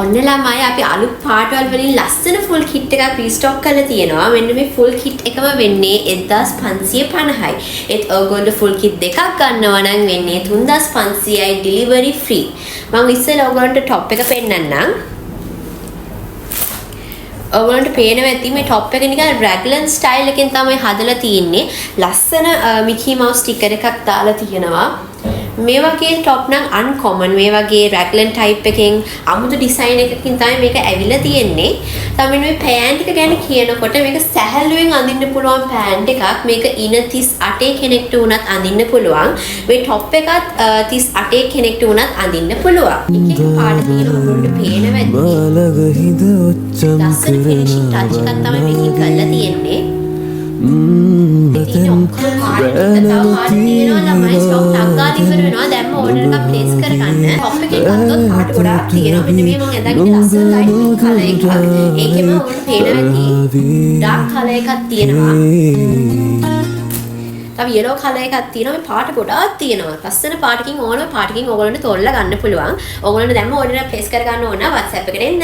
ඔන්න ළමයි, අපි අලුත් පාටවල් වලින් ලස්සන ෆුල් කිට් එකක් රීස්ටොක් කරලා තියෙනවා. මෙන්න මේ ෆුල් කිට් එකම වෙන්නේ 1550යි. ඒත් ඔයගොල්ලෝ ෆුල් කිට් දෙකක් ගන්නවා නම් වෙන්නේ 3500යි, ඩෙලිවරි ෆ්‍රී. මම ඉස්සෙල්ලා ඔයගොල්ලන්ට ටොප් එක පෙන්නන්නම්. ඔයගොල්ලන්ට පේනවා ඇති මේ ටොප් එක නිකන් රැග්ලන් ස්ටයිල් එකෙන් තමයි හදලා තියෙන්නේ. ලස්සන මිකි මවුස් ස්ටිකර් එකක් දාලා තියෙනවා. මේ වගේ ටොප් නම් අන්කොමන්. මේ වගේ රැග්ලන් ටයිප් එකෙන් අමුතු ඩිසයින් එකකින් තමයි මේක ඇවිල්ලා තියෙන්නේ. තව මෙන්න මේ පෑන්ට් එක ගැන කියනකොට මේක සැහැල්ලුවෙන් අඳින්න පුළුවන් පෑන්ට් එකක්. මේක ඉන 38 කෙනෙක්ට වුණත් අඳින්න පුළුවන්. මේ ටොප් එකත් 38 කෙනෙක්ට වුණත් අඳින්න පුළුවන්. එක එක පාට තියෙන ඔයගොල්ලන්ට පේනවා ඇති. මාළඟ හිඳ ඔච්චම් ලස්සන ෆිනිෂිං ටච් එකක් තමයි මේකෙන් කරලා තියෙන්නේ. ඉතින් ඔක්කොම පාට ටික තව පාට තියෙනවා ළමයි. ස්ටොක් ටක් ගාලා ඉවර වෙනවා. දැන්ම ඕඩර් එකක් ප්ලේස් කරගන්න. ටොප් එකේ ගත්තොත් පාට ගොඩාක් තියෙනවා. මෙන්න මේ මම ඇඳන් ඉන්න ලස්සන ලයිට් පින්ක් කලර් එකක්. ඒකෙම ඔයාලට පේනවා ඇති ඩාර්ක් කලර් එකක් තියෙනවා. තව යෙලෝ කලර් එකක් තියෙනවා. මේ පාට ගොඩාක් තියෙනවා. ලස්සන පාටකින් ඕනම පාටකින් ඔයගොල්ලන්ට තෝරලා ගන්න පුළුවන්. ඔයගොල්ලන්ට දැන්ම ඕඩර් එක ප්ලේස් කරගන්න ඕන නම් WhatsApp එකට එන්න.